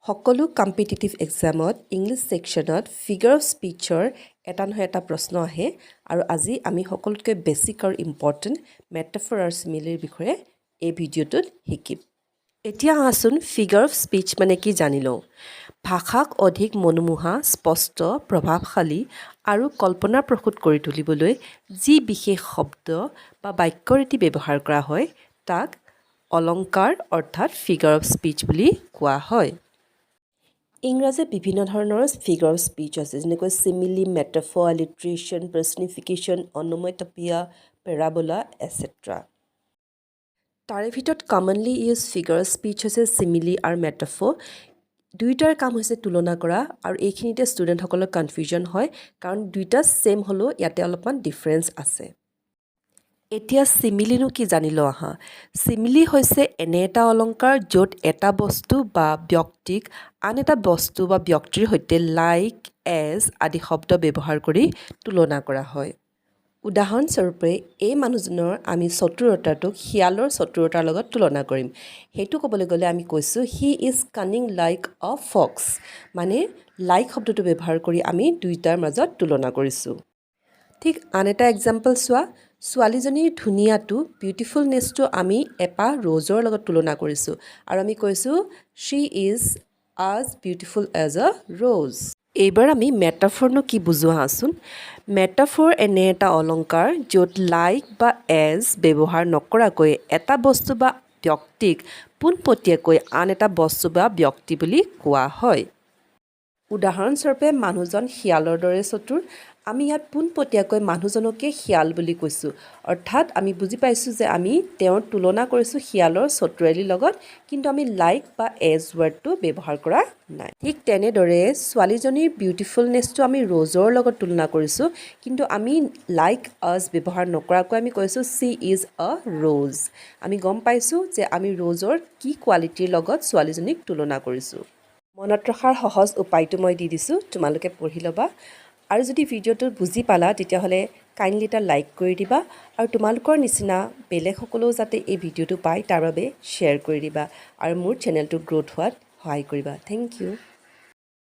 সকলো competitive এক্সামত English ছেকশ্যনত figure of স্পীচৰ এটা নহয় এটা প্ৰশ্ন আহে আৰু আজি আমি সকলোতকৈ বেছিক আৰু ইম্পৰ্টেণ্ট মেটাফৰ আৰু চিমিলিৰ বিষয়ে এই ভিডিঅ'টোত শিকিম। এতিয়া আহাচোন, ফিগাৰ অফ স্পীচ মানে কি জানি লওঁ। ভাষাক অধিক মনোমোহা, স্পষ্ট, প্ৰভাৱশালী আৰু কল্পনাপ্ৰসূত কৰি তুলিবলৈ যি বিশেষ শব্দ বা বাক্যৰীতি ব্যৱহাৰ কৰা হয়, তাক অলংকাৰ অৰ্থাৎ ফিগাৰ অফ স্পীচ বুলি কোৱা হয়। ইংৰাজীত বিভিন্ন ধৰণৰ ফিগাৰ অফ স্পীচ আছে, যেনেকৈ simile, metaphor, alliteration, personification, onomatopoeia, parabola, etcetera. তাৰে ভিতৰত commonly used figure of speech হৈছে চিমিলি আৰু মেটাফৰ। দুয়োটাৰ কাম হৈছে তুলনা কৰা আৰু এইখিনিতে ষ্টুডেণ্টসকলৰ কনফিউজন হয়, কাৰণ দুয়োটা ছেইম হ'লেও ইয়াতে অলপমান ডিফাৰেঞ্চ আছে। এতিয়া চিমিলিনো কি জানি লওঁ আহা। চিমিলি হৈছে এনে এটা অলংকাৰ, য'ত এটা বস্তু বা ব্যক্তিক আন এটা বস্তু বা ব্যক্তিৰ সৈতে লাইক, এজ আদি শব্দ ব্যৱহাৰ কৰি তুলনা কৰা হয়। উদাহৰণস্বৰূপে, এই মানুহজনৰ আমি চতুৰতাটোক শিয়ালৰ চতুৰতাৰ লগত তুলনা কৰিম। সেইটো ক'বলৈ গ'লে আমি কৈছোঁ, "He is cunning like a fox." মানে লাইক শব্দটো ব্যৱহাৰ কৰি আমি দুয়োটাৰ মাজত তুলনা কৰিছোঁ। ঠিক আন এটা এক্সাম্পল চোৱা। ছোৱালীজনীৰ ধুনীয়াটো, বিউটিফুলনেছটো আমি এপাহ ৰ'জৰ লগত তুলনা কৰিছোঁ আৰু আমি কৈছোঁ, "She is as beautiful as a rose." এইবাৰ আমি মেটাফৰনো কি বুজো আহাচোন। মেটাফৰ এনে এটা অলংকাৰ, য'ত লাইক বা এজ ব্যৱহাৰ নকৰাকৈ এটা বস্তু বা ব্যক্তিক পোনপটীয়াকৈ আন এটা বস্তু বা ব্যক্তি বুলি কোৱা হয়। উদাহৰণস্বৰূপে, মানুহজন শিয়ালৰ দৰে চতুৰ। আমি ইয়াত পোনপটীয়াকৈ মানুহজনকে শিয়াল বুলি কৈছোঁ, অৰ্থাৎ আমি বুজি পাইছোঁ যে আমি তেওঁৰ তুলনা কৰিছোঁ শিয়ালৰ চতুৰালিৰ লগত, কিন্তু আমি লাইক বা এজ ৱৰ্ডটো ব্যৱহাৰ কৰা নাই। ঠিক তেনেদৰে ছোৱালীজনীৰ বিউটিফুলনেছটো আমি ৰ'জৰ লগত তুলনা কৰিছোঁ, কিন্তু আমি লাইক এজ ব্যৱহাৰ নকৰাকৈ আমি কৈছোঁ, "She is a rose." আমি গম পাইছোঁ যে আমি ৰ'জৰ কি কোৱালিটিৰ লগত ছোৱালীজনীক তুলনা কৰিছোঁ। মনত ৰখাৰ সহজ উপায়টো মই দি দিছোঁ, তোমালোকে পঢ়ি ল'বা। আৰু যদি ভিডিঅ'টো বুজি পালা, তেতিয়াহ'লে কাইণ্ডলি এটা লাইক কৰি দিবা আৰু তোমালোকৰ নিচিনা বেলেগসকলেও যাতে এই ভিডিঅ'টো পায়, তাৰ বাবে শ্বেয়াৰ কৰি দিবা আৰু মোৰ চেনেলটো গ্ৰ'থ হোৱাত সহায় কৰিবা। Thank you.